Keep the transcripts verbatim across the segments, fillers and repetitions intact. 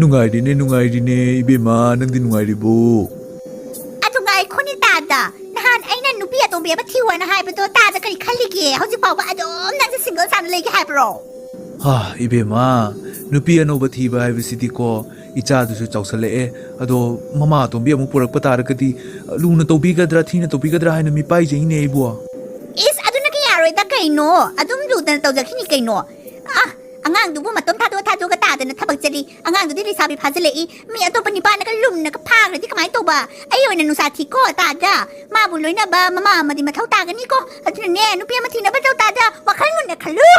ꯅꯨꯡꯉꯥꯏꯔꯤꯅꯦ, ꯅꯨꯡꯉꯥꯏꯔꯤꯅꯦ, ꯏꯕꯦꯝꯃ, ꯅꯪꯗꯤ ꯅꯨꯡꯉꯥꯏꯔꯤꯕꯣ? ꯑꯗꯨ ꯉꯥꯏꯈꯣꯅꯦ ꯇꯥꯗ, ꯅꯍꯥꯟ ꯑꯩꯅ ꯅꯨꯄꯤ ꯑꯇꯣꯝꯕꯤ ꯑꯃ ꯊꯤꯌꯣꯅ ꯍꯥꯏꯕꯗꯣ ꯇꯥꯗ ꯀꯔꯤ ꯈꯜꯂꯤꯒꯦ? ꯍꯧꯖꯤꯛ ꯐꯥꯎꯕ ꯑꯗꯨꯝ ꯅꯪꯁꯦ ꯁꯤꯡꯒꯜ ꯁꯥꯅ ꯂꯩꯒꯦ ꯍꯥꯏꯕ꯭ꯔꯣ? ꯍꯥ, ꯏꯕꯦꯝꯃ, ꯅꯨꯄꯤ ꯑꯅꯧꯕ ꯊꯤꯕ ꯍꯥꯏꯕꯁꯤꯗꯤꯀꯣ, ꯏꯆꯥꯗꯨꯁꯨ ꯆꯥꯎꯁꯜꯂꯛꯑꯦ, ꯑꯗꯣ ꯃꯃꯥ ꯑꯇꯣꯝꯕꯤ ꯑꯃꯨꯛ ꯄꯨꯔꯛꯄ ꯇꯥꯔꯒꯗꯤ ꯂꯨꯅ ꯇꯧꯕꯤꯒꯗ꯭ꯔꯥ, ꯊꯤꯅ ꯇꯧꯕꯤꯒꯗ꯭ꯔꯥ ꯍꯥꯏꯅ ꯃꯤꯄꯥꯏꯖꯩꯅꯦ ꯑꯩꯕꯨ꯫ ꯏꯁ, ꯑꯗꯨꯅ ꯀꯌꯥꯔꯣꯏꯗ ꯀꯩꯅꯣ? ꯑꯗꯨꯝ ꯂꯨꯗꯅ ꯇꯧꯖꯈꯤꯅꯤ ꯀꯩꯅꯣ꯫ ꯑꯥ, ꯑꯉꯥꯡꯗꯨꯕꯨ ꯃꯇꯣꯝ ꯊꯥꯗꯣꯛꯑ ꯊꯥꯗꯣꯛꯑꯒ ꯇꯥꯗꯅ ꯊꯕꯛ ꯆꯠꯂꯤ꯫ ꯑꯉꯥꯡꯗꯨꯗꯤ ꯂꯩꯁꯥꯕꯤ ꯐꯥꯖꯤꯜꯂꯛꯏ꯫ ꯃꯤ ꯑꯇꯣꯞꯄ ꯅꯤꯄꯥꯅꯒ ꯂꯨꯝꯅꯒ ꯐꯥꯈ꯭ꯔꯗꯤ ꯀꯃꯥꯏꯅ ꯇꯧꯕ? ꯑꯩ ꯑꯣꯏꯅ ꯅꯨꯡꯁꯥ ꯊꯤꯀꯣ ꯇꯥꯗ꯫ ꯃꯥꯕꯨ ꯂꯣꯏꯅꯕ ꯃꯃꯥ ꯑꯃꯗꯤ ꯃꯊꯧ ꯇꯥꯒꯅꯤꯀꯣ꯫ ꯑꯗꯨꯅꯅꯦ, ꯅꯨꯄꯤ ꯑꯃ ꯊꯤꯅꯕ ꯇꯧ ꯇꯥꯗ꯫ ꯋꯥꯈꯜ ꯃꯨꯟꯅ ꯈꯜꯂꯨ꯫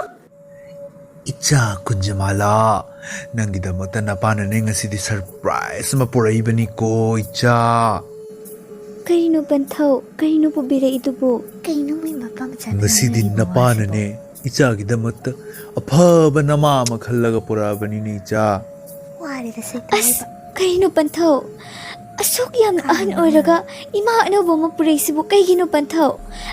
ꯏꯆꯥ ꯀꯨꯟꯖꯃꯥꯂꯥ, ꯅꯪꯒꯤꯗꯃꯛꯇ ꯅꯄꯥꯅꯅꯦ ꯉꯁꯤꯗꯤ surprise ꯑꯃ ꯄꯨꯔꯛꯏꯕꯅꯤꯀꯣ, ꯏꯆꯥ꯫ ꯀꯩꯅꯣ ꯄꯟꯊꯧ? ꯀꯩꯅꯣ ꯄꯨꯕꯤꯔꯛꯏꯗꯨꯕꯨ? ꯀꯩꯅꯣ ꯃꯣꯏ ꯃꯄꯥ ꯃꯆꯥꯅ ꯅꯉꯣꯟꯗ ꯏꯆꯥꯒꯤꯗꯃꯛꯇ ꯑꯐꯕ ꯅꯃꯥ ꯑꯃ ꯈꯜꯂꯒ ꯄꯨꯔꯛꯑꯕꯅꯤꯅꯦ, ꯏꯆꯥ꯫ ꯋꯥꯔꯦꯗ ꯁꯩꯇꯥ ꯑꯁ, ꯍꯥꯏꯕ꯫ ꯀꯩꯅꯣ ꯄꯟꯊꯧ? ꯑꯁꯨꯛ ꯌꯥꯝꯅ ꯑꯍꯟ ꯀꯩꯅꯣ? ꯑꯣꯏꯔꯒ ꯏꯃꯥ ꯑꯅꯧꯕ ꯑꯃ ꯄꯨꯔꯛꯏꯁꯤꯕꯨ ꯀꯩꯒꯤꯅꯣ ꯄꯟꯊꯧ?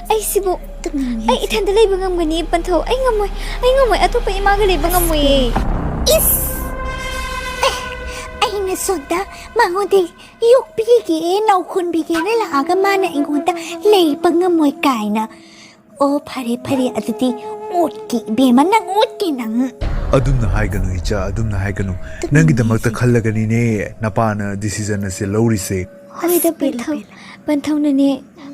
ꯑꯩꯁꯤꯕꯨ, ꯇꯨꯝꯅꯤꯡꯉꯦ ꯑꯩ ꯑꯩꯁꯦ꯫ ꯏꯊꯟꯗ ꯂꯩꯕ ꯉꯝꯒꯅꯤ ꯄꯟꯊꯧ? ꯑꯩ ꯉꯝꯃꯣꯏ, ꯑꯩ ꯉꯝꯃꯣꯏ, ꯑꯇꯣꯞꯄ ꯏꯃꯥꯒ ꯂꯩꯕ ꯉꯝꯃꯣꯏꯌꯦ꯫ ꯏꯁ! ꯑꯦ, ꯑꯩꯅ ꯁꯣꯝꯗ ꯃꯉꯣꯟꯗ ꯌꯣꯛꯄꯤꯒꯦ, ꯅꯧꯈꯣꯟꯕꯤꯒꯦꯅ ꯂꯥꯛꯑꯒ ꯃꯥꯅ ꯑꯩꯉꯣꯟꯗ ꯂꯩꯕ ꯉꯝꯃꯣꯏ ꯀꯥꯏꯅ꯫ ꯑꯣ, ꯐꯔꯦ, ꯐꯔꯦ, ꯑꯗꯨꯗꯤ ꯑꯣꯠꯀꯦ, ꯏꯕꯦꯝꯃ, ꯅꯪ ꯑꯣꯠꯀꯦ, ꯅꯪ꯫ ꯑꯗꯨꯝꯅ ꯍꯥꯏꯒꯅꯨ, ꯏꯆꯥ, ꯑꯗꯨꯝꯅ ꯍꯥꯏꯒꯅꯨ꯫ ꯇꯨꯝꯅꯤꯡꯉꯦ ꯅꯪꯒꯤꯗꯃꯛꯇ ꯑꯩꯁꯦ꯫ ꯈꯜꯂꯒꯅꯤꯅꯦ ꯅꯄꯥꯅ decision ꯑꯁꯦ ꯂꯧꯔꯤꯁꯦ꯫ ꯍꯣꯏꯗ, ꯑꯁ, ꯄꯦꯜꯂꯦ, ꯄꯟꯊꯧ, ꯄꯦꯜꯂꯦ꯫ ꯄꯟꯊꯧꯅꯅꯦ,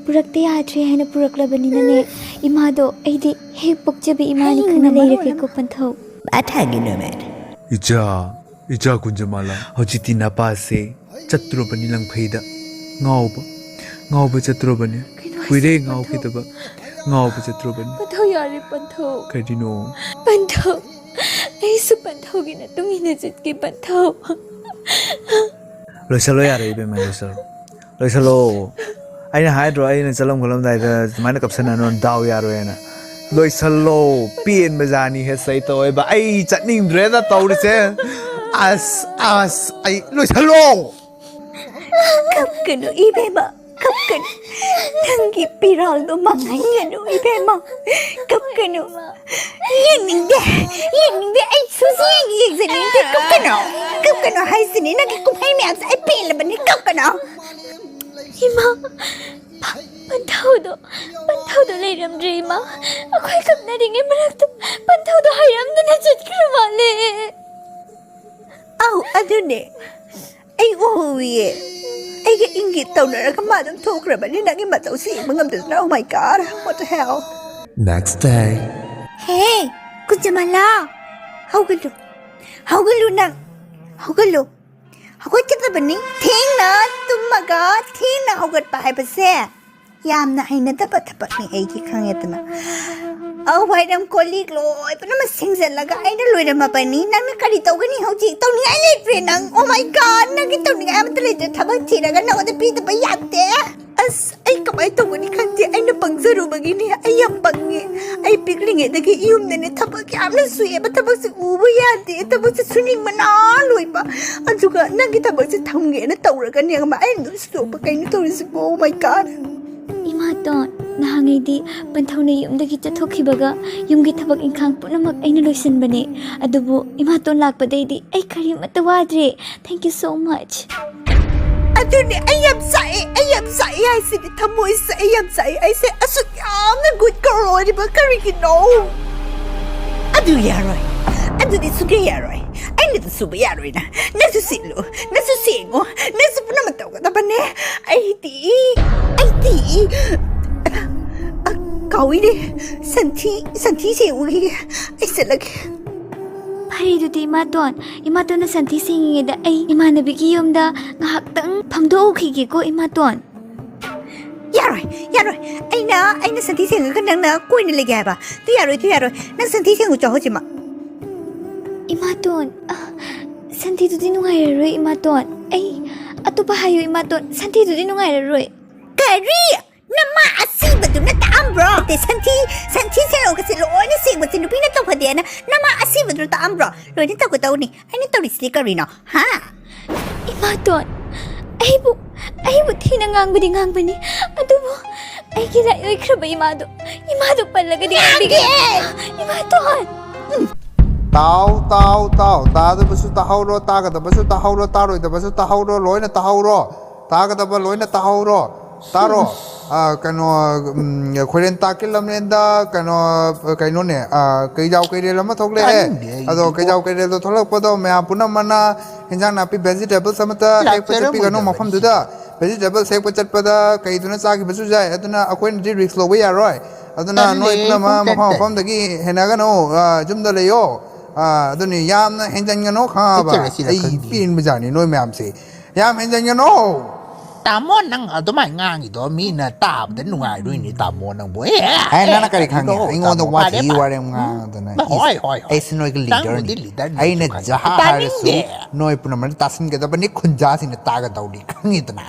ꯄꯨꯔꯛꯇ ꯌꯥꯗ꯭ꯔꯦ ꯍꯥꯏꯅ ꯄꯨꯔꯛꯂꯕꯅꯤꯅꯅꯦ, ꯏꯃꯥꯗꯣ ꯑꯩꯗꯤ ꯍꯦꯛ ꯄꯣꯛꯆꯕ ꯏꯃꯥꯅꯤ ꯍꯥꯏꯅꯤꯡꯕ ꯈꯪꯅ ꯃꯔꯣꯜ ꯂꯩꯔꯒꯦꯀꯣ, ꯑꯃ꯫ ꯄꯟꯊꯧ꯫ ꯏꯆꯥ, ꯏꯆꯥ ꯀꯨꯟꯖꯃꯥꯂꯥ, ꯍꯧꯖꯤꯛꯇꯤ ꯅꯄꯥꯁꯦ ꯆꯠꯇ꯭ꯔꯨꯕꯅꯤ ꯂꯪꯐꯩꯗ꯫ ꯉꯥꯎꯕ, ꯉꯥꯎꯕ ꯆꯠꯇ꯭ꯔꯨꯕꯅꯤ꯫ ꯀꯩꯅꯣ ꯍꯥꯏꯁꯤꯕꯣ, ꯀꯨꯏꯔꯦ ꯄꯟꯊꯧ? ꯉꯥꯎꯈꯤꯗꯕ꯫ ꯉꯥꯎꯕ ꯆꯠꯇ꯭ꯔꯨꯕꯅꯤ꯫ ꯄꯟꯊꯧ, ꯌꯥꯔꯦ, ꯄꯟꯊꯧ꯫ ꯀꯔꯤꯅꯣ? ꯄꯟꯊꯧ, ꯑꯩꯁꯨ ꯄꯟꯊꯧꯒꯤ ꯃꯇꯨꯡ ꯏꯟꯅ ꯆꯠꯀꯦ, ꯄꯟꯊꯧ꯫ ꯂꯣꯏꯁꯜꯂꯣ, ꯌꯥꯔꯦ, ꯏꯕꯦꯝꯃ, ꯂꯣꯏꯁꯜꯂꯣ꯫ ꯂꯣꯏꯁꯜꯂꯣ꯫ ꯑꯩꯅ ꯍꯥꯏꯗ꯭ꯔꯣ, ꯑꯩꯅ ꯆꯠꯂꯝ ꯈꯣꯠꯂꯝꯗꯥꯏꯗ ꯁꯨꯃꯥꯏꯅ ꯀꯞꯁꯟꯅꯅꯨ, ꯗꯥꯎ ꯌꯥꯔꯣꯏꯅ꯫ ꯂꯣꯏꯁꯜꯂꯣ꯫ ꯄꯦꯟꯕ ꯖꯥꯅꯤ ꯍꯦ, ꯁꯩꯇ ꯑꯣꯏꯕ꯫ ꯑꯩ ꯆꯠꯅꯤꯡꯗ꯭ꯔꯦꯗ ꯇꯧꯔꯤꯁꯦ꯫ ꯑꯁ, ꯑꯁ, ꯑꯩ ꯂꯣꯏꯁꯜꯂꯣ꯫ ꯀꯞꯀꯅꯨ, ꯏꯕꯦꯝꯃ꯫ ꯀꯞꯀꯅꯨ꯫ ꯅꯪꯒꯤ ꯄꯤꯔꯥꯜꯗꯣ ꯃꯥꯡꯍꯟꯒꯅꯨ, ꯏꯕꯦꯝꯃ꯫ ꯀꯞꯀꯅꯨ꯫ ꯌꯦꯡꯅꯤꯡꯗꯦ, ꯌꯦꯡꯅꯤꯡꯗꯦ꯫ ꯑꯩ ꯁꯨꯡꯌꯦꯡ ꯌꯦꯡꯖꯅꯤꯡꯗꯦ꯫ ꯀꯞꯀꯅꯨ, ꯀꯞꯀꯅꯨ ꯍꯥꯏꯁꯤꯅꯤ꯫ ꯅꯪꯒꯤ ꯀꯨꯝꯍꯩ ꯃꯌꯥꯝꯁꯦ ꯑꯩ ꯄꯦꯜꯂꯕꯅꯤ꯫ ꯀꯞꯀꯅꯨ꯫ ꯏꯃꯥ, ꯄꯟꯊꯧꯗꯣ, ꯄꯟꯊꯧꯗꯣ ꯂꯩꯔꯝꯗ꯭ꯔꯦ, ꯏꯃꯥ꯫ ꯑꯩꯈꯣꯏ ꯀꯞꯅꯔꯤꯉꯩ ꯃꯔꯛꯇ ꯄꯟꯊꯧꯗꯣ ꯍꯥꯏꯔꯝꯗꯅ ꯆꯠꯈ꯭ꯔ ꯃꯥꯜꯂꯦ꯫ ꯑꯧ, ꯑꯗꯨꯅꯦ꯫ ꯑꯩ ꯎꯍꯧꯏꯌꯦ꯫ ꯑꯩꯒ ꯏꯪꯒꯤꯠ ꯇꯧꯅꯔꯒ ꯃꯥ ꯑꯗꯨꯝ ꯊꯣꯛꯈ꯭ꯔꯕꯅꯤ꯫ ꯅꯪꯒꯤ ꯃꯇꯧꯁꯤ ꯌꯦꯡꯕ ꯉꯝꯗꯗꯅ꯫ Oh my God, what the hell? Next day. ꯍꯦ, ꯀꯨꯟꯖꯃꯂꯥ, ꯍꯧꯒꯠꯂꯨ꯫ ꯍꯧꯒꯠꯂꯨ ꯅꯪ꯫ ꯍꯧꯒꯠꯂꯨ꯫ ꯍꯧꯒꯠꯀꯗꯕꯅꯤ꯫ ꯊꯦꯡꯅ ꯇꯨꯝꯃꯒ ꯊꯦꯡꯅ ꯍꯧꯒꯠꯄ ꯍꯥꯏꯕꯁꯦ ꯌꯥꯝꯅ ꯍꯩꯅꯗꯕ ꯊꯕꯛꯅꯤ ꯑꯩꯒꯤ, ꯈꯪꯉꯦꯗꯅ꯫ ꯑꯧ, ꯋꯥꯏꯔꯝ ꯀꯣꯜꯂꯤꯛ ꯂꯣꯏ ꯄꯨꯝꯅꯃꯛ ꯁꯦꯡꯖꯜꯂꯒ ꯑꯩꯅ ꯂꯣꯏꯔꯝꯃꯕꯅꯤ꯫ ꯅꯪꯅ ꯀꯔꯤ ꯇꯧꯒꯅꯤ ꯍꯧꯖꯤꯛ? ꯇꯧꯅꯤꯡꯉꯥꯏ ꯂꯩꯇ꯭ꯔꯦ ꯅꯪ꯫ Oh my God, ꯅꯪꯒꯤ ꯇꯧꯅꯤꯡꯉꯥꯏ ꯑꯃꯠꯇ ꯂꯩꯇ꯭ꯔꯦ꯫ ꯊꯕꯛ ꯊꯤꯔꯒ ꯅꯉꯣꯟꯗ ꯄꯤꯗꯕ ꯌꯥꯗꯦ꯫ ꯑꯁ, ꯑꯩ ꯀꯃꯥꯏꯅ ꯇꯧꯒꯅꯤ ꯈꯪꯗꯦ꯫ ꯑꯩꯅ ꯄꯪꯖꯔꯨꯕꯒꯤꯅꯦ꯫ ꯑꯩ ꯌꯥꯝ ꯄꯪꯉꯦ꯫ ꯑꯩ ꯄꯤꯛꯂꯤꯉꯩꯗꯒꯤ ꯌꯨꯝꯗꯅꯦ ꯊꯕꯛ ꯌꯥꯝꯅ ꯁꯨꯏꯑꯦꯕ꯫ ꯊꯕꯛꯁꯦ ꯎꯕ ꯌꯥꯗꯦ꯫ ꯊꯕꯛꯁꯦ ꯁꯨꯅꯤꯡꯕꯅ ꯂꯣꯏꯕ꯫ ꯑꯗꯨꯒ ꯅꯪꯒꯤ ꯊꯕꯛꯁꯦ ꯊꯝꯒꯦꯅ ꯇꯧꯔꯒꯅꯦ, ꯈꯪꯕ? ꯑꯩ ꯑꯗꯨꯝ ꯁꯨꯗꯣꯛꯄ꯫ ꯀꯩꯅꯣ ꯇꯧꯔꯤꯁꯤꯕꯣ? Oh my God. ꯏꯃꯥꯇꯣꯟ, ꯅꯍꯥꯟꯉꯩꯗꯤ ꯄꯟꯊꯧꯅ ꯌꯨꯝꯗꯒꯤ ꯆꯠꯊꯣꯛꯈꯤꯕꯒ ꯌꯨꯝꯒꯤ ꯊꯕꯛ ꯏꯪꯈꯥꯡ ꯄꯨꯝꯅꯃꯛ ꯑꯩꯅ ꯂꯣꯏꯁꯤꯟꯕꯅꯦ꯫ ꯑꯗꯨꯕꯨ ꯏꯃꯥꯇꯣꯟ ꯂꯥꯛꯄꯗꯩꯗꯤ ꯑꯩ ꯀꯔꯤꯃꯠꯇ ꯋꯥꯗ꯭ꯔꯦ꯫ Thank you so much. ꯑꯗꯨꯅꯦ, ꯑꯩ ꯌꯥꯝ ꯆꯥꯛꯑꯦ, ꯑꯩ ꯌꯥꯝ ꯆꯥꯛꯑꯦ ꯍꯥꯏꯁꯤꯗꯤ꯫ ꯊꯃꯣꯏꯁꯦ ꯑꯩ ꯌꯥꯝ ꯆꯥꯛꯑꯦ꯫ ꯑꯩꯁꯦ ꯑꯁꯨꯛ ꯌꯥꯝꯅ good girl ꯑꯣꯏꯔꯤꯕ ꯀꯔꯤꯒꯤꯅꯣ? ꯑꯗꯨ ꯌꯥꯔꯣꯏ, ꯑꯗꯨꯗꯤ ꯁꯨꯡꯌꯥ ꯌꯥꯔꯣꯏ꯫ ꯑꯩꯅꯗꯤ ꯁꯨꯕ ꯌꯥꯔꯣꯏꯅ꯫ ꯅꯪꯁꯨ ꯁꯤꯠꯂꯨ, ꯅꯪꯁꯨ ꯁꯦꯡꯉꯨ, ꯅꯪꯁꯨ ꯄꯨꯝꯅꯃꯛ ꯇꯧꯒꯗꯕꯅꯦ꯫ ꯑꯩꯗꯤ, ꯑꯩꯗꯤ, ꯑ, ꯀꯥꯎꯏꯅꯦ꯫ ꯁꯟꯊꯤ, ꯁꯟꯊꯤ ꯁꯦꯡꯉꯨꯈꯤꯒꯦ꯫ ꯑꯩ ꯆꯠꯂꯒꯦ꯫ ꯐꯔꯦ ꯑꯗꯨꯗꯤ ꯏꯃꯥꯇꯣꯟ, ꯏꯃꯥꯇꯣꯟꯅ ꯁꯟꯊꯤ ꯁꯦꯡꯉꯤꯉꯩꯗ ꯑꯩ ꯏꯃꯥꯟꯅꯕꯤꯒꯤ ꯌꯨꯝꯗ ꯉꯥꯏꯍꯥꯛꯇꯪ ꯐꯝꯗꯣꯛꯎꯈꯤꯒꯦꯀꯣ ꯏꯃꯥꯇꯣꯟ꯫ ꯌꯥꯔꯣꯏ, ꯌꯥꯔꯣꯏ꯫ ꯑꯩꯅ, ꯑꯩꯅ ꯁꯟꯊꯤ ꯁꯦꯡꯉꯒ ꯅꯪꯅ ꯀꯣꯏꯅ ꯂꯩꯒꯦ ꯍꯥꯏꯕ? ꯇꯨ ꯌꯥꯔꯣꯏ, ꯇꯨ ꯌꯥꯔꯣꯏ꯫ ꯅꯪ ꯁꯟꯊꯤ ꯁꯦꯡꯉꯨ ꯆꯣ ꯍꯧꯖꯤꯛꯃꯛ꯫ ꯏꯃꯥꯇꯣꯟ, ꯑ, ꯁꯟꯊꯤꯗꯨꯗꯤ ꯅꯨꯡꯉꯥꯏꯔꯔꯣꯏ ꯏꯃꯥꯇꯣꯟ꯫ ꯑꯩ, ꯑꯇꯣꯞꯄ ꯍꯥꯏꯌꯨ ꯏꯃꯥꯇꯣꯟ, ꯁꯟꯊꯤꯗꯨꯗꯤ ꯅꯨꯡꯉꯥꯏꯔꯔꯣꯏ꯫ ꯀꯔꯤ? ꯅꯃꯥ ꯑꯁꯤꯕꯗꯨꯅ ꯇꯥꯛꯑꯝꯕ꯭ꯔꯣ? ꯑꯦ, ꯁꯟꯊꯤ, ꯁꯟꯊꯤ ꯁꯦꯡꯉꯒꯁꯦ ꯂꯣꯏꯅ ꯁꯦꯡꯕꯁꯦ ꯅꯨꯄꯤꯅ ꯇꯧꯐꯗꯦꯅ ꯅꯃꯥ ꯑꯁꯤꯕꯗꯨꯅ ꯇꯥꯛꯑꯝꯕ꯭ꯔꯣ? ꯂꯣꯏꯅ ꯇꯧꯒꯗꯧꯅꯤ꯫ ꯑꯩꯅ ꯇꯧꯔꯤꯁꯤꯗꯤ ꯀꯔꯤꯅꯣ? ꯍꯥ? ꯏꯃꯥꯇꯣꯟ, ꯑꯩꯕꯨ ꯑꯩꯕꯨ ꯊꯤꯅ ꯉꯥꯡꯕꯗꯤ ꯉꯥꯡꯕꯅꯤ, ꯑꯗꯨꯕꯨ ꯑꯩꯒꯤ ꯂꯥꯏ ꯑꯣꯏꯈ꯭ꯔꯕ ꯏꯃꯥꯗꯣ, ꯏꯃꯥꯗꯣ ꯄꯜꯂꯒꯗꯤ ꯉꯥꯡꯕꯤꯒꯦ꯫ ꯏꯃꯥꯇꯣꯟ! ꯇꯥꯎ, ꯇꯥꯎ, ꯇꯥꯎ꯫ ꯇꯥꯗꯕꯁꯨ ꯇꯥꯍꯧꯔꯣ, ꯇꯥꯒꯗꯕꯁꯨ ꯇꯥꯍꯧꯔꯣ, ꯇꯥꯔꯣꯏꯗꯕꯁꯨ ꯇꯥꯍꯧꯔꯣ, ꯂꯣꯏꯅ ꯇꯥꯍꯧꯔꯣ꯫ ꯇꯥꯒꯗꯕ ꯂꯣꯏꯅ ꯇꯥꯍꯧꯔꯣ꯫ ꯇꯥꯔꯣ꯫ ꯑ, ꯀꯩꯅꯣ, ꯎꯝ, ꯈꯣꯏꯔꯦꯟ ꯇꯥꯛꯀꯤ ꯂꯝꯂꯦꯟꯗ ꯀꯩꯅꯣ, ꯀꯩꯅꯣꯅꯦ, ꯑ, ꯀꯩꯖꯥꯎ ꯀꯩꯔꯦꯜ ꯑꯃ ꯊꯣꯛꯂꯛꯑꯦ꯫ ꯇꯥꯅꯤꯡꯗꯦ ꯑꯩꯗꯤꯕꯣ꯫ ꯑꯗꯣ ꯀꯩꯖꯥꯎ ꯀꯩꯔꯦꯜꯗꯣ ꯊꯣꯛꯂꯛꯄꯗꯣ ꯃꯌꯥꯝ ꯄꯨꯝꯅꯃꯛꯅ ꯍꯤꯟꯖꯥꯡ ꯅꯥꯄꯤ vegetables ꯑꯃꯠꯇ ꯍꯦꯛꯄ ꯆꯠꯄꯤꯒꯅꯨ ꯂꯥꯛꯆꯔꯝꯃꯣꯏꯗꯕꯅꯤ ꯃꯐꯝꯗꯨꯗ꯫ Vegetables ꯍꯦꯛꯄ ꯆꯠꯄꯗ ꯀꯩꯗꯨꯅ ꯆꯥꯈꯤꯕꯁꯨ ꯌꯥꯏ, ꯑꯗꯨꯅ ꯑꯩꯈꯣꯏꯅꯗꯤ risk ꯂꯧꯕ ꯌꯥꯔꯣꯏ꯫ ꯑꯗꯨꯅ ꯇꯜꯂꯦ, ꯅꯣꯏ ꯄꯨꯝꯅꯃꯛ ꯄꯨꯡ ꯃꯐꯝ ꯇꯔꯦꯠꯇ꯫ ꯃꯐꯝꯗꯒꯤ ꯍꯦꯟꯅꯒꯅꯨ, ꯑ, ꯌꯨꯝꯗ ꯂꯩꯌꯣ꯫ ꯑ, ꯑꯗꯨꯅꯤ, ꯌꯥꯝꯅ ꯍꯦꯟꯖꯟꯒꯅꯣ, ꯈꯪꯉꯕ? ꯆꯠꯆꯔꯁꯤꯔ ꯑꯩ ꯈꯪꯗꯦ꯫ ꯄꯦꯟꯕꯖꯥꯠꯅꯤ ꯅꯣꯏ ꯃꯌꯥꯝꯁꯦ꯫ ꯌꯥꯝ ꯍꯦꯟꯖꯟꯒꯅꯣ꯫ ꯇꯥꯃꯣ, ꯅꯪ ꯑꯗꯨꯃꯥꯏꯅ ꯉꯥꯡꯉꯤꯗꯣ ꯃꯤꯅ ꯇꯥꯕꯗ ꯅꯨꯡꯉꯥꯏꯔꯣꯏꯅꯦ, ꯇꯥꯃꯣ, ꯅꯪꯕꯨ꯫ ꯑꯦ, ꯑꯦ, ꯅꯪꯅ ꯀꯔꯤ ꯈꯪꯉꯤ? ꯀꯔꯤꯅꯣ, ꯑꯩꯉꯣꯟꯗ ꯇꯥꯃꯣ, ꯋꯥꯊꯤ ꯐꯔꯦ, ꯋꯥꯔꯦꯝ ꯉꯥꯡꯗꯅ꯫ ꯍꯣꯏ, ꯏꯁ, ꯍꯣꯏ, ꯍꯣꯏ꯫ ꯑꯩꯁꯦ ꯅꯣꯏꯒꯤ ꯅꯪꯕꯨꯗꯤ leaderꯅꯤ꯫ Leaderꯅꯤ, ꯑꯩꯅ ꯑꯗꯨ ꯈꯪꯉꯤ꯫ ꯖꯍꯥ ꯍꯥꯏꯔꯁꯨ ꯇꯥꯅꯤꯡꯗꯦ꯫ ꯅꯣꯏ ꯄꯨꯝꯅꯃꯛꯅ ꯇꯥꯁꯤꯟꯒꯗꯕꯅꯤ, ꯈꯨꯟꯖꯥꯁꯤꯡꯅ ꯇꯥꯒꯗꯧꯔꯤ, ꯈꯪꯉꯤꯗꯅ꯫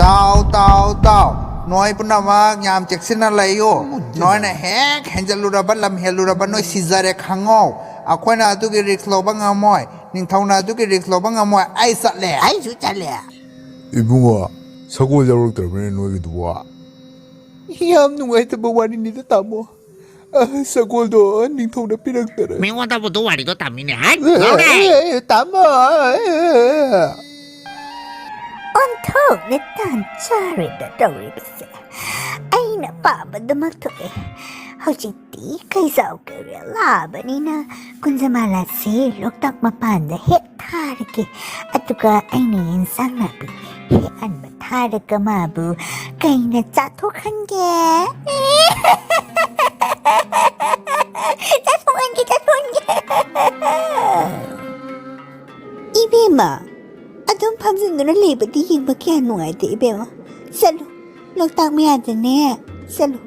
ꯇꯥꯎ, ꯇꯥꯎ, ꯇꯥꯎ꯫ ꯅꯣꯏ ꯄꯨꯝꯅꯃꯛ ꯌꯥꯝ ꯆꯦꯛꯁꯤꯟꯅ ꯂꯩꯌꯨ꯫ ꯃꯨꯟꯗꯦꯗ꯫ ꯅꯣꯏꯅ ꯍꯦꯛ ꯍꯦꯟꯖꯜꯂꯨꯔꯕ, ꯂꯝ ꯍꯦꯜꯂꯨꯔꯕ, ꯅꯣꯏ ꯁꯤꯖꯔꯦ ꯈꯪꯉꯣ꯫ ꯑꯩꯈꯣꯏꯅ ꯑꯗꯨꯒꯤ risk ꯂꯧꯕ ꯉꯝꯃꯣꯏ꯫ ꯅꯤꯡꯊꯧꯅ ꯑꯗꯨꯒꯤ risk ꯂꯧꯕ ꯉꯝꯃꯣꯏ꯫ ꯑꯩ ꯆꯠꯂꯦ꯫ ꯑꯩꯁꯨ ꯆꯠꯂꯦ꯫ ꯏꯕꯨꯡꯉꯣ, ꯁꯒꯣꯜ ꯌꯥꯎꯔꯛꯇ꯭ꯔꯕꯅꯦ ꯅꯣꯏꯒꯤꯗꯨꯕꯣ? ꯌꯥꯝ ꯅꯨꯡꯉꯥꯏꯇꯕ ꯋꯥꯔꯤꯅꯤꯗ, ꯇꯥꯃꯣ꯫ ꯑ, ꯁꯒꯣꯜꯗꯣ ꯅꯤꯡꯊꯧꯅ ꯄꯤꯔꯛꯇꯔꯦ꯫ ꯃꯤꯉꯣꯟꯗꯕꯨ ꯑꯗꯨ ꯋꯥꯔꯤꯗꯣ ꯇꯝꯃꯤꯅꯦ꯫ ꯍꯥꯏ, ꯑꯦ, ꯂꯧꯔꯦ꯫ ꯑꯦ, ꯇꯥꯃꯣ, ꯑꯦ, ꯑꯦ꯫ ꯑꯣꯟꯊꯣꯛꯅ ꯇꯥꯟ ꯆꯥꯔꯦꯗ ꯇꯧꯔꯤꯕꯁꯦ꯫ ꯑꯩꯅ ꯄꯥꯝꯕꯗꯨꯃꯛ ꯊꯣꯛꯑꯦ꯫ ꯍꯧꯖꯤꯛꯇꯤ ꯀꯩꯖꯥꯎ ꯀꯩꯔꯦꯜ ꯂꯥꯛꯑꯕꯅꯤꯅ ꯀꯨꯟꯖꯃꯥꯂꯥꯁꯦ ꯂꯣꯛꯇꯥꯛ ꯃꯄꯥꯟꯗ ꯍꯦꯛ ꯊꯥꯔꯒꯦ꯫ ꯑꯗꯨꯒ ꯑꯩꯅ ꯌꯦꯟꯁꯥꯡ ꯅꯥꯄꯤ ꯍꯦꯛꯍꯟꯕ ꯊꯥꯔꯒ ꯃꯥꯕꯨ ꯀꯩꯅ ꯆꯥꯊꯣꯛꯍꯟꯒꯦ꯫ ꯆꯥꯊꯣꯛꯍꯟꯒꯦ, ꯆꯥꯊꯣꯛꯍꯟꯒꯦ꯫ ꯏꯕꯦꯝꯃ, ꯑꯗꯨꯝ ꯐꯝꯖꯤꯟꯗꯨꯅ ꯂꯩꯕꯗꯤ ꯌꯦꯡꯕ ꯀꯌꯥ ꯅꯨꯡꯉꯥꯏꯇꯦ ꯏꯕꯦꯝꯃ꯫ ꯆꯠꯂꯨ, ꯂꯣꯛꯇꯥꯛ ꯃꯌꯥꯗꯅꯦ ꯆꯠꯂꯨ꯫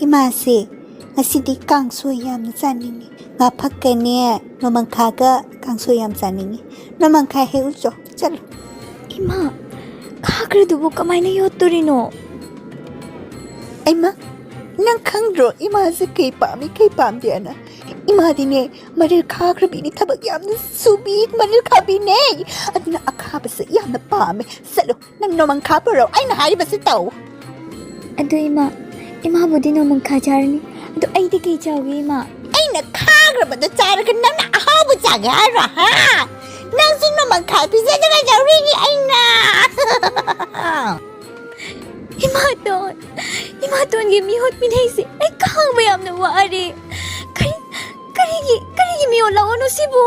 ꯏꯃꯥꯁꯦ ꯉꯁꯤꯗꯤ ꯀꯥꯡꯁꯣꯏ ꯌꯥꯝꯅ ꯆꯥꯅꯤꯡꯉꯤ꯫ ꯉꯥ ꯐꯛꯀꯅꯦ ꯅꯣꯡꯃꯪꯈꯥꯒ ꯀꯥꯡꯁꯣꯏ ꯌꯥꯝ ꯆꯥꯅꯤꯡꯉꯤ꯫ ꯅꯣꯡꯃꯪꯈꯥ ꯍꯦꯛꯎꯆꯣ, ꯆꯠꯂꯨ꯫ ꯏꯃꯥ, ꯈꯥꯈ꯭ꯔꯗꯨꯕꯨ ꯀꯃꯥꯏꯅ ꯌꯣꯠꯇꯣꯔꯤꯅꯣ? ꯑꯩꯃ, ꯅꯪ ꯈꯪꯗ꯭ꯔꯣ ꯏꯃꯥꯁꯦ ꯀꯩ ꯄꯥꯝꯃꯤ, ꯀꯩ ꯄꯥꯝꯗꯦꯅ? ꯏꯃꯥꯗꯤꯅꯦ, ꯃꯔꯤꯜ ꯈꯥꯈ꯭ꯔꯕꯤꯅꯤ, ꯊꯕꯛ ꯌꯥꯝꯅ ꯁꯨꯕꯤ, ꯃꯔꯤꯜ ꯈꯥꯕꯤꯅꯦ꯫ ꯑꯗꯨꯅ ꯑꯈꯥꯕꯁꯦ ꯌꯥꯝꯅ ꯄꯥꯝꯃꯦ꯫ ꯆꯠꯂꯣ, ꯅꯪ ꯅꯣꯃꯪꯈꯥ ꯄꯨꯔꯛꯑꯣ, ꯑꯩꯅ ꯍꯥꯏꯔꯤꯕꯁꯤ ꯇꯧ꯫ ꯑꯗꯨ ꯏꯃꯥ, ꯏꯃꯥꯕꯨꯗꯤ ꯅꯣꯃꯪꯈꯥ ꯆꯥꯔꯅꯤ, ꯑꯗꯨ ꯑꯩꯗꯤ ꯀꯩ ꯆꯥꯎꯒꯦ ꯏꯃꯥ? ꯑꯩꯅ ꯈꯥꯈ꯭ꯔꯕꯗ ꯆꯥꯔꯒ ꯅꯪꯅ ꯑꯍꯥꯎꯕ ꯆꯥꯒꯦ ꯍꯥꯏꯔꯣ, ꯍꯥ? ꯅꯪꯁꯨ ꯅꯣꯃꯪꯈꯥ ꯄꯤꯖꯗꯅ ꯌꯥꯎꯔꯤꯅꯤ ꯑꯩꯅ꯫ ꯏꯃꯥꯇꯣꯟ, ꯏꯃꯥꯇꯣꯟꯒꯤ ꯃꯤꯍꯨꯠ ꯃꯤꯅꯩꯁꯦ ꯑꯩ ꯈꯥꯡꯕ ꯌꯥꯝꯅ ꯋꯥꯔꯦ꯫ ꯀꯔꯤ, ꯀꯔꯤꯒꯤ, ꯀꯔꯤꯒꯤ ꯃꯤꯑꯣꯟ ꯂꯥꯛꯑꯣꯅꯣ ꯁꯤꯕꯨ?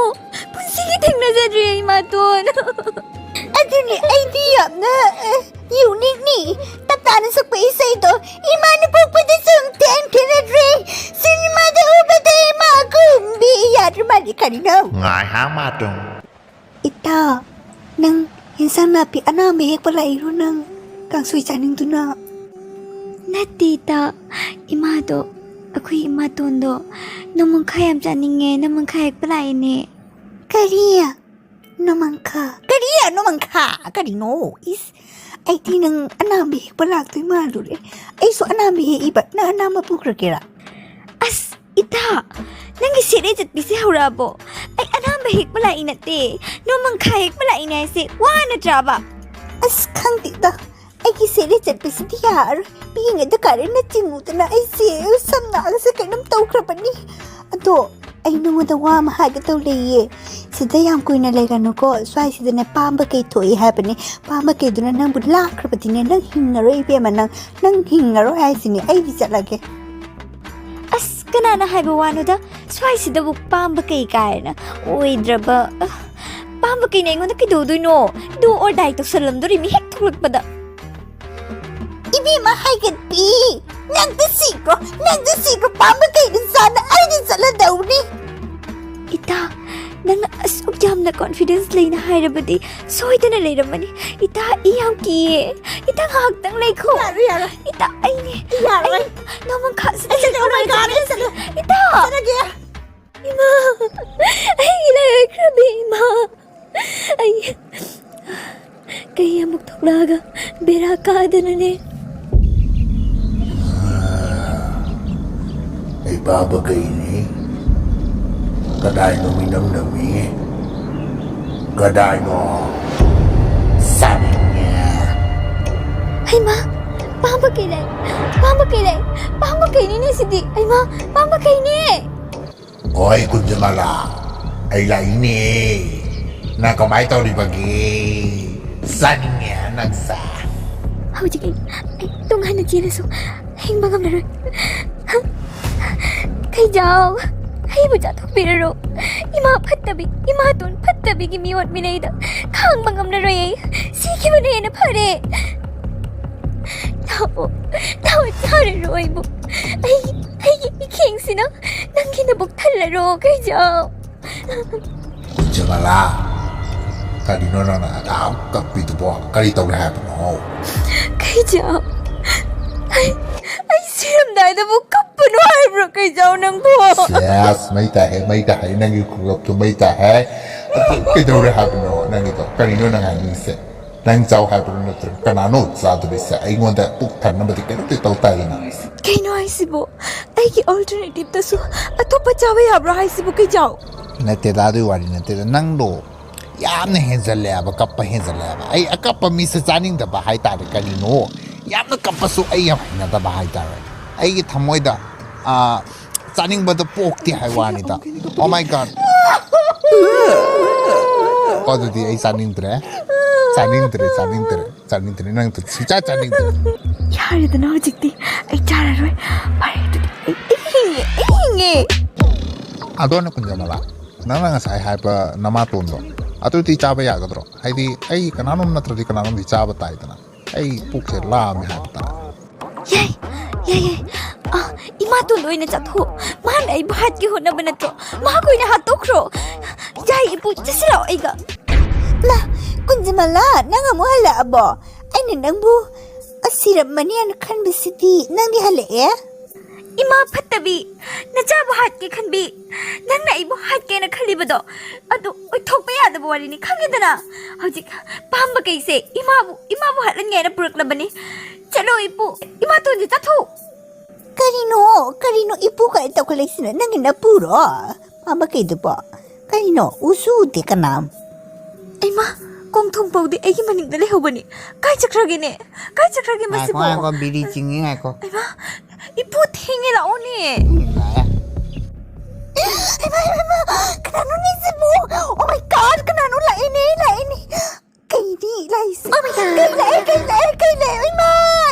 ꯄꯨꯟꯁꯤꯒꯤ ꯊꯦꯡꯅꯖꯗ꯭ꯔꯤ ꯏꯃꯥꯇꯣꯟ꯫ ꯑꯗꯨꯅꯤ ꯑꯩꯗꯤ ꯌꯥꯝꯅ, ꯑꯦ, ꯌꯨꯅꯤꯛꯅꯤ꯫ ꯇꯞ ꯇꯥꯅ ꯁꯛꯄ ꯏꯁꯩꯗꯣ ꯏꯃꯥꯅ ꯄꯣꯛꯄꯗ ꯁꯨꯝ ꯊꯦꯡ ꯊꯦꯡꯅꯗ꯭ꯔꯤ꯫ ꯁꯤꯅꯦꯃꯥꯗ ꯎꯕꯗ ꯏꯃꯥ ꯀꯨꯝꯕꯤ ꯌꯥꯗ꯭ꯔ ꯃꯥꯜꯂꯤ ꯀꯔꯤꯅꯣ? ꯉꯥꯏꯍꯥꯛ ꯃꯇꯨꯡ꯫ ꯏꯇꯥ, ꯅꯪ ꯏꯟꯁꯥꯡ ꯅꯥꯄꯤ ꯑꯅꯥꯝꯕ ꯍꯦꯛꯄ ꯂꯥꯛꯏꯔꯣ ꯅꯪ? ꯀꯥꯡꯁꯣꯏ ꯆꯥꯅꯤꯡꯗꯨꯅ? ꯅꯠꯇꯦ ꯏꯇꯥ, ꯏꯃꯥꯗꯣ, ꯑꯩꯈꯣꯏ ꯏꯃꯥꯇꯣꯟꯗꯣ ꯅꯣꯃꯪꯈꯥ ꯌꯥꯝ ꯆꯥꯅꯤꯡꯉꯦ, ꯅꯣꯃꯪꯈꯥ ꯍꯦꯛꯄ ꯂꯥꯛꯏꯅꯦ꯫ ꯀꯔꯤ? ꯅꯣꯃꯪꯈꯥ? ꯀꯔꯤ? ꯅꯣꯃꯪꯈꯥ? ꯀꯔꯤꯅꯣ? ꯏꯁ, ꯑꯩꯗꯤ ꯅꯪ ꯑꯅꯥꯝꯕ ꯍꯦꯛꯄ ꯂꯥꯛꯇꯣꯏ ꯃꯥꯜꯂꯨꯔꯦ꯫ ꯑꯩꯁꯨ ꯑꯅꯥꯝꯕ ꯍꯦꯛꯏꯕ, ꯅꯪ ꯑꯅꯥꯝꯕ ꯄꯨꯈ꯭ꯔꯒꯦꯔꯥ? ꯑꯁ, ꯏꯇꯥ, ꯅꯪꯒꯤ ꯁꯦꯠꯂꯦ ꯆꯠꯄꯤꯁꯦ ꯍꯧꯔꯛꯑꯕꯣ? ꯑꯩ ꯑꯅꯥꯝꯕ ꯍꯦꯛꯄ ꯂꯥꯛꯏ ꯅꯠꯇꯦ, ꯅꯣꯃꯪꯈꯥ ꯍꯦꯛꯄ ꯂꯥꯛꯏꯅꯦ ꯍꯥꯏꯁꯦ, ꯋꯥ ꯅꯠꯇ꯭ꯔꯕ? ꯑꯁ, ꯈꯪꯗꯦꯗ, ꯑꯩꯒꯤ ꯁꯦꯠꯂꯦ ꯆꯠꯄꯁꯤꯗꯤ ꯌꯥꯔꯣꯏ꯫ ꯄꯤꯛꯏꯉꯩꯗ ꯀꯥꯔꯦꯟꯅ ꯆꯤꯡꯉꯨꯗꯅ ꯑꯩꯁꯦ ꯁꯝ ꯅꯥꯒꯁꯦ ꯀꯩꯅꯣꯝ ꯇꯧꯈ꯭ꯔꯕꯅꯤ꯫ ꯑꯗꯣ ꯑꯩ ꯅꯉꯣꯟꯗ ꯋꯥ ꯑꯃ ꯍꯥꯏꯒꯦ ꯇꯧ ꯂꯩꯌꯦ꯫ ꯁꯤꯗ ꯌꯥꯝ ꯀꯨꯏꯅ ꯂꯩꯔꯅꯨꯀꯣ꯫ ꯁ꯭ꯋꯥꯏꯁꯤꯗꯅꯦ ꯄꯥꯝꯕ ꯀꯩ ꯊꯣꯛꯏ ꯍꯥꯏꯕꯅꯦ꯫ ꯄꯥꯝꯕ ꯀꯩꯗꯨꯅ ꯅꯪꯕꯨ ꯂꯥꯛꯈ꯭ꯔꯕꯗꯤꯅꯦ, ꯅꯪ ꯍꯤꯡꯉꯔꯣꯏ ꯏꯕꯦꯝꯃ, ꯅꯪ, ꯅꯪ ꯍꯤꯡꯉꯔꯣꯏ ꯍꯥꯏꯁꯤꯅꯦ꯫ ꯑꯩꯗꯤ ꯆꯠꯂꯒꯦ꯫ ꯑꯁ, ꯀꯅꯥꯅ ꯍꯥꯏꯕ ꯋꯥꯅꯣꯗ? ꯁ꯭ꯋꯥꯏꯁꯤꯗꯕꯨ ꯄꯥꯝꯕ ꯀꯩ ꯀꯥꯏꯅ ꯑꯣꯏꯗ꯭ꯔꯕ, ꯑ, ꯄꯥꯝꯕ ꯀꯩꯅ ꯑꯩꯉꯣꯟꯗ ꯀꯩꯗꯧꯗꯣꯏꯅꯣ? Do or die ꯇꯧꯁꯜꯂꯝꯗꯣꯔꯤ ꯃꯤ ꯍꯦꯛ ꯊꯣꯛꯂꯛꯄꯗ꯫ ꯏꯕꯦꯝꯃ ꯍꯥꯏꯒꯠꯄꯤ, ꯅꯪꯗ ꯁꯤꯈ꯭ꯔꯣ, ꯅꯪꯗ ꯁꯤꯈ꯭ꯔꯣ, ꯄꯥꯝꯕ ꯀꯩꯅ ꯆꯥꯅ ꯑꯩꯗꯤ ꯆꯠꯂꯗꯧꯅꯤ꯫ ꯏꯇꯥ, ꯅꯪꯅ ꯑꯁꯨꯛ ꯌꯥꯝꯅ confidence ꯂꯩꯅ ꯍꯥꯏꯔꯕꯗꯤ ꯁꯣꯏꯗꯅ ꯂꯩꯔꯝꯃꯅꯤ꯫ ꯏꯇꯥ, ꯑꯩ ꯌꯥꯝ ꯀꯤꯌꯦ꯫ ꯏꯇꯥ, ꯉꯥꯏꯍꯥꯛꯇꯪ ꯂꯩꯈꯣ꯫ ꯌꯥꯔꯣꯏ, ꯌꯥꯔꯣꯏ꯫ ꯏꯇꯥ, ꯑꯩꯅꯦ꯫ ꯌꯥꯔꯣꯏ꯫ ꯑꯩ ꯅꯣꯃꯪꯈꯥꯁꯤꯗ ꯑꯩ ꯆꯠꯂꯣ, ꯆꯠꯂꯣ, ꯃꯥꯏ ꯆꯠꯂꯣ, ꯆꯥꯕꯤꯗ ꯆꯠꯂꯣ꯫ ꯏꯇꯥ! ꯆꯠꯂꯒꯦ꯫ ꯏꯃꯥ! ꯑꯩꯒꯤ ꯂꯥꯏ ꯑꯣꯏꯈ꯭ꯔꯕꯤ ꯏꯃꯥ! ꯑꯩ ꯀꯩ ꯑꯃꯨꯛ ꯊꯣꯛꯂꯛꯑꯒ ꯕꯦꯔꯥ ꯀꯥꯗꯅꯅꯦ꯫ ꯑꯩ ꯄꯥꯕ ꯀꯩꯅꯤ꯫ ꯀꯗꯥꯏꯅꯣ ꯃꯤꯅꯝ ꯅꯝꯃꯤ? ꯀꯗꯥꯏꯅꯣ? ꯆꯥꯅꯤꯡꯉꯦ꯫ ꯍꯩꯃꯥ, ꯄꯥꯝꯕ ꯀꯩ ꯂꯩ? ꯄꯥꯝꯕ ꯀꯩ ꯂꯩ? ꯄꯥꯝꯕ ꯀꯩꯅꯤꯅꯦ ꯁꯤꯗꯤ? ꯍꯩꯃꯥ, ꯄꯥꯝꯕ ꯀꯩꯅꯦ? ꯍꯣꯏ, ꯀꯨꯟꯖꯃꯂꯥ, ꯑꯩ ꯂꯥꯛꯏꯅꯦ꯫ ꯅꯪ ꯀꯃꯥꯏ ꯇꯧꯔꯤꯕꯒꯦ? ꯆꯥꯅꯤꯡꯉꯦ ꯅꯪꯁꯦ꯫ ꯍꯧꯖꯤꯛ ꯑꯩ, ꯑꯩ ꯇꯨꯡ ꯍꯟꯅ ꯆꯦꯜꯂꯁꯨ ꯍꯤꯡꯕ ꯉꯝꯂꯔꯣꯏ꯫ ꯀꯩꯖꯥꯎ, ꯑꯩꯕꯨ ꯆꯥꯊꯣꯛꯄꯤꯔꯔꯣ꯫ ꯏꯃꯥ ꯐꯠꯇꯕꯤ, ꯏꯃꯥꯇꯣꯟ ꯐꯠꯇꯕꯤꯒꯤ ꯃꯤꯑꯣꯠ ꯃꯤꯅꯩꯗ ꯈꯥꯡꯕ ꯉꯝꯂꯔꯣꯏ ꯑꯩ꯫ ꯁꯤꯈꯤꯕꯅ ꯍꯦꯟꯅ ꯐꯔꯦ꯫ ꯂꯥꯛꯑꯣ, ꯂꯥꯛꯑꯣ, ꯆꯥꯔꯔꯣ ꯑꯩꯕꯨ꯫ ꯑꯩꯒꯤ, ꯑꯩꯒꯤ ꯏꯈꯦꯡꯁꯤꯅ ꯅꯪꯒꯤ ꯅꯕꯨꯛ ꯊꯜꯂꯔꯣ, ꯀꯩꯖꯥꯎ꯫ ꯀꯨꯟꯖꯃꯂꯥ, ꯀꯔꯤꯅꯣ ꯅꯪꯅ ꯑꯗꯥꯝ ꯀꯞꯄꯤꯗꯨꯕꯣ? ꯀꯔꯤ ꯇꯧꯔꯦ ꯍꯥꯏꯕꯅꯣ? ꯀꯩꯖꯥꯎ, ꯑꯩ, ꯑꯩ ꯁꯤꯔꯝꯗꯥꯏꯗꯕꯨ ꯀꯞꯄꯅꯨ ꯍꯥꯏꯕ꯭ꯔꯣ, ꯀꯩꯖꯥꯎ, ꯅꯪꯕꯨ? ꯁꯦꯁ, ꯃꯩ ꯇꯥꯏꯍꯦ, ꯃꯩ ꯇꯥꯏꯍꯦ, ꯅꯪꯒꯤ ꯈꯨꯒꯞꯇꯨ ꯃꯩ ꯇꯥꯏꯍꯦ꯫ ꯑꯗꯨ ꯀꯩꯗꯧꯔꯦ ꯍꯥꯏꯕꯅꯣ ꯅꯪꯒꯤꯗꯣ? ꯀꯔꯤꯅꯣ ꯅꯪ ꯍꯥꯏꯅꯤꯡꯉꯤꯁꯦ? ꯅꯪ ꯆꯥꯎ ꯍꯥꯏꯕ꯭ꯔꯣ, ꯅꯠꯇ꯭ꯔꯒ ꯀꯅꯥꯅꯣ ꯆꯥꯗꯣꯔꯤꯁꯦ? ꯑꯩꯉꯣꯟꯗ ꯄꯨꯛ ꯊꯟꯅꯕꯗꯤ ꯀꯩꯅꯣꯝꯇ ꯇꯧ ꯇꯥꯏꯅ꯫ ꯀꯩꯅꯣ ꯍꯥꯏꯁꯤꯕꯣ? ꯑꯩꯒꯤ alternative ꯇꯁꯨ ꯑꯇꯣꯞꯄ ꯆꯥꯕ ꯌꯥꯕ꯭ꯔꯣ ꯍꯥꯏꯁꯤꯕꯨ, ꯀꯩꯖꯥꯎ? ꯅꯠꯇꯦꯗ, ꯑꯗꯨꯒꯤ ꯋꯥꯔꯤ ꯅꯠꯇꯦꯗ꯫ ꯅꯪꯗꯣ ꯌꯥꯝꯅ ꯍꯦꯟꯖꯜꯂꯦꯕ, ꯀꯞꯄ ꯍꯦꯟꯖꯜꯂꯦꯕ꯫ ꯑꯩ ꯑꯀꯞꯄ ꯃꯤꯁꯦ ꯆꯥꯅꯤꯡꯗꯕ ꯍꯥꯏꯇꯥꯔꯦ꯫ ꯀꯔꯤꯅꯣ? ꯌꯥꯝꯅ ꯀꯞꯄꯁꯨ ꯑꯩ ꯌꯥꯝ ꯍꯩꯅꯗꯕ ꯍꯥꯏꯇꯥꯔꯦ꯫ ꯑꯩꯒꯤ ꯊꯃꯣꯏꯗ, ꯑꯥ, ꯆꯥꯅꯤꯡꯕꯗ ꯄꯣꯛꯇꯦ ꯍꯥꯏ ꯋꯥꯅꯤꯗ꯫ Oh my God. ꯑꯗꯨꯗꯤ ꯑꯩ ꯆꯥꯅꯤꯡꯗ꯭ꯔꯦ꯫ ꯆꯥꯅꯤꯡꯗ꯭ꯔꯦ, ꯆꯥꯅꯤꯡꯗ꯭ꯔꯦ, ꯆꯥꯅꯤꯡꯗ꯭ꯔꯦ꯫ ꯅꯪ ꯁꯨꯡꯆꯥ ꯆꯥꯅꯤꯡꯗ꯭ꯔꯦ꯫ ꯌꯥꯔꯦꯗꯅ ꯍꯧꯖꯤꯛꯇꯤ꯫ ꯑꯩ ꯆꯥꯔꯔꯣꯏ꯫ ꯐꯔꯦ ꯑꯗꯨꯗꯤ꯫ ꯑꯩ, ꯑꯩ ꯍꯤꯡꯉꯦ, ꯑꯩ ꯍꯤꯡꯉꯦ꯫ ꯑꯗꯣ ꯅ ꯀꯨꯟꯖꯃꯂꯥ, ꯅꯪꯅ ꯉꯁꯥꯏ ꯍꯥꯏꯕ ꯅꯃꯥꯇꯣꯟꯗꯣ, ꯑꯗꯨꯗꯤ ꯆꯥꯕ ꯌꯥꯒꯗ꯭ꯔꯣ? ꯍꯥꯏꯗꯤ ꯑꯩ ꯀꯅꯥꯅꯣꯝ ꯅꯠꯇ꯭ꯔꯗꯤ ꯀꯅꯥꯅꯣꯝꯗꯤ ꯆꯥꯕ ꯇꯥꯏꯗꯅ꯫ ꯑꯩ ꯄꯨꯛꯁꯦ ꯂꯥꯝꯃꯦ ꯍꯥꯏꯕ ꯇꯥꯔꯦ꯫ ꯌꯥꯏ, ꯌꯥꯏ, ꯌꯥꯏ꯫ ꯑ, ꯏꯃꯥꯇꯣꯟꯗ ꯑꯣꯏꯅ ꯆꯥꯊꯣꯛꯑꯣ꯫ ꯃꯥꯅ ꯑꯩꯕꯨ ꯍꯥꯠꯀꯦ ꯍꯣꯠꯅꯕ ꯅꯠꯇ꯭ꯔꯣ? ꯃꯍꯥꯛ ꯑꯣꯏꯅ ꯍꯥꯠꯇꯣꯛꯈ꯭ꯔꯣ꯫ ꯌꯥꯏ, ꯏꯄꯨ, ꯆꯠꯁꯤꯜꯂꯛꯑꯣ ꯑꯩꯒ꯫ ꯃꯥ, ꯀꯨꯟꯖꯃꯂꯥ, ꯅꯪ ꯑꯃꯨꯛ ꯍꯜꯂꯛꯑꯕꯣ? ꯑꯩꯅ ꯅꯪꯕꯨ ꯁꯤꯔꯝꯃꯅꯤꯅ ꯈꯟꯕꯁꯤꯗꯤ ꯅꯪꯗꯤ ꯍꯜꯂꯛꯑꯦ? ꯏꯃꯥ ꯐꯠꯇꯕꯤ, ꯅꯆꯥꯕꯨ ꯍꯥꯠꯀꯦ ꯈꯟꯕꯤ, ꯅꯪꯅ ꯑꯩꯕꯨ ꯍꯥꯠꯀꯦꯅ ꯈꯜꯂꯤꯕꯗꯣ, ꯑꯗꯨ ꯑꯣꯏꯊꯣꯛꯄ ꯌꯥꯗꯕ ꯋꯥꯔꯤꯅꯤ, ꯈꯪꯉꯦꯗꯅ? ꯍꯧꯖꯤꯛ ꯄꯥꯝꯕ ꯀꯩꯁꯦ ꯏꯃꯥꯕꯨ, ꯏꯃꯥꯕꯨ ꯍꯥꯠꯍꯟꯒꯦꯅ ꯄꯨꯔꯛꯂꯕꯅꯤ꯫ ꯆꯠꯂꯣ ꯏꯄꯨ, ꯏꯃꯥꯇꯣꯟꯁꯦ ꯆꯥꯊꯣꯛ꯫ ꯀꯔꯤꯅꯣ, ꯀꯔꯤꯅꯣ ꯏꯄꯨ ꯀꯥꯏꯅ ꯇꯧꯈꯠꯂꯛꯏꯁꯤꯅ? ꯅꯪꯒꯤ ꯅꯄꯨꯔꯣ? ꯑꯃ ꯀꯩꯗꯨꯕꯣ? ꯀꯩꯅꯣ? ꯎꯁꯨ ꯎꯗꯦ ꯀꯅꯥꯝ꯫ ꯑꯩꯃ, ꯀꯣꯡꯊꯣꯡ ꯄꯧꯗꯤ ꯑꯩꯒꯤ ꯃꯅꯤꯡꯗ ꯂꯩꯍꯧꯕꯅꯤ꯫ ꯀꯥꯏ ꯆꯠꯈ꯭ꯔꯒꯦꯅꯦ? ꯀꯥꯏ ꯆꯠꯈ꯭ꯔꯒꯦ ꯉꯥꯏꯈꯣ, ꯃꯁꯤꯕꯣ? ꯉꯥꯏꯈꯣ, ꯕꯤꯔꯤ ꯆꯤꯡꯉꯤ, ꯉꯥꯏꯈꯣ꯫ ꯑꯩꯃ, ꯏꯄꯨ ꯊꯦꯡꯉꯦ, ꯂꯥꯛꯑꯣꯅꯦ꯫ ꯎꯝ, ꯂꯥꯛꯑꯦ꯫ ꯍꯩꯃꯥ, ꯍꯩꯃꯥ, ꯍꯩꯃꯥ, ꯀꯅꯥꯅꯣꯅꯦ ꯁꯤꯕꯨ? Oh my God, ꯀꯅꯥꯅꯣ? ꯂꯥꯛꯑꯦꯅꯦ, ꯂꯥꯛꯑꯦꯅꯦ꯫ ꯀꯩꯅꯤ ꯂꯥꯛꯏꯁꯦ? Oh my God. ꯀꯩ ꯂꯥꯛꯑꯦ, ꯀꯩ ꯂꯥꯛꯑꯦ, ꯀꯩ ꯂꯥꯛꯑꯦ? ꯏꯃꯥ,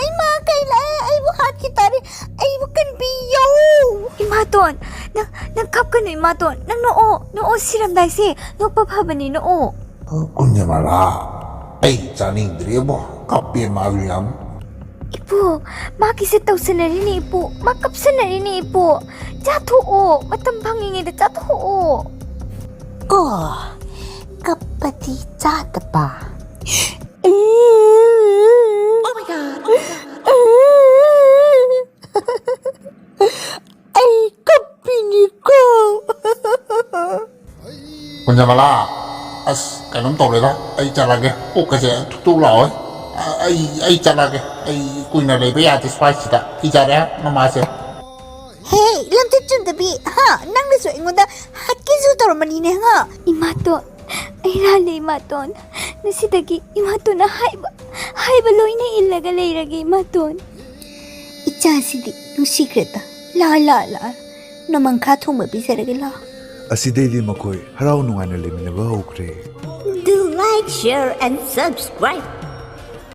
ꯏꯃꯥ, ꯀꯩ ꯂꯥꯛꯑꯦ? ꯑꯩꯕꯨ ꯍꯥꯠꯈꯤ ꯇꯥꯔꯦ꯫ ꯑꯩꯕꯨ ꯀꯟꯕꯤꯌꯣ꯫ ꯏꯃꯥꯇꯣꯟ, ꯅꯪ, ꯅꯪ ꯀꯞꯀꯅꯨ ꯏꯃꯥꯇꯣꯟ꯫ ꯅꯪ ꯅꯣꯛꯑꯣ, ꯅꯣꯛꯑꯣ, ꯁꯤꯔꯝꯗꯥꯏꯁꯦ ꯅꯣꯛꯄ ꯐꯕꯅꯤ, ꯅꯣꯛꯑꯣ꯫ ꯀꯨꯟꯖꯃꯂꯥ, ꯑꯩ ꯆꯥꯅꯤꯡꯗ꯭ꯔꯦꯕꯣ, ꯀꯞꯄꯦ ꯃꯥꯁꯨ ꯌꯥꯝ꯫ ꯏꯄꯨ, ꯃꯥꯒꯤꯁꯦ ꯇꯧꯁꯟꯅꯔꯤꯅꯦ ꯏꯄꯨ, ꯃꯥ ꯀꯞꯁꯟꯅꯔꯤꯅꯦ ꯏꯄꯨ꯫ ꯆꯥꯊꯣꯛꯑꯣ, ꯃꯇꯝ ꯐꯪꯉꯤꯉꯩꯗ ꯆꯥꯊꯣꯛꯑꯣ꯫ ꯑꯣ, ꯀꯞꯄꯗꯤ ꯆꯥꯗꯕ꯫ Oh my God, oh my God. ꯑꯩ ꯀꯞꯄꯤꯅꯤꯀꯣ꯫ ꯀꯨꯟꯖꯃꯂꯥ, ꯑꯁ, ꯀꯩꯅꯣꯝ ꯇꯧꯔꯦꯗ, ꯑꯩ ꯆꯠꯂꯒꯦ, ꯄꯨꯛꯀꯁꯦ ꯊꯨꯛ ꯊꯨꯛ ꯂꯥꯎꯋꯦ꯫ ꯑ-, ꯑꯩ, ꯑꯩ ꯆꯠꯂꯒꯦ, ꯑꯩ ꯀꯨꯏꯅ ꯂꯩꯕ ꯌꯥꯗꯦ ꯁ꯭ꯋꯥꯏꯁꯤꯗ, ꯀꯤꯖꯔꯦ ꯃꯃꯥꯁꯦ꯫ ꯍꯦ, ꯂꯝꯆꯠ ꯆꯨꯝꯗꯕꯤ, ꯍꯥ? ꯅꯪꯅꯁꯨ ꯑꯩꯉꯣꯟꯗ ꯍꯥꯠꯀꯦꯁꯨ ꯇꯧꯔꯝꯕꯅꯤꯅꯦ, ꯍꯥ? ꯏꯃꯥꯇꯣꯟ, ꯑꯩ ꯂꯥꯜꯂꯦ ꯏꯃꯥꯇꯣꯟ꯫ ꯉꯁꯤꯗꯒꯤ ꯏꯃꯥꯇꯣꯟꯅ ꯍꯥꯏꯕ, ꯍꯥꯏꯕ ꯂꯣꯏꯅ ꯏꯜꯂꯒ ꯂꯩꯔꯒꯦ ꯏꯃꯥꯇꯣꯟ꯫ ꯏꯆꯥꯁꯤꯗꯤ ꯅꯨꯡꯁꯤꯈ꯭ꯔꯦꯗ꯫ ꯂꯥ, ꯂꯥ, ꯂꯥ꯫ ꯅꯣꯡꯃꯪꯈꯥ ꯊꯣꯡꯕ ꯄꯤꯖꯔꯒꯦ, ꯂꯥ꯫ ꯑꯁꯤꯗꯩꯗꯤ ꯃꯈꯣꯏ ꯍꯔꯥꯎ ꯅꯨꯡꯉꯥꯏꯅ ꯂꯩꯃꯤꯟꯅꯕ ꯍꯧꯈ꯭ꯔꯦ꯫ Do like, share and subscribe.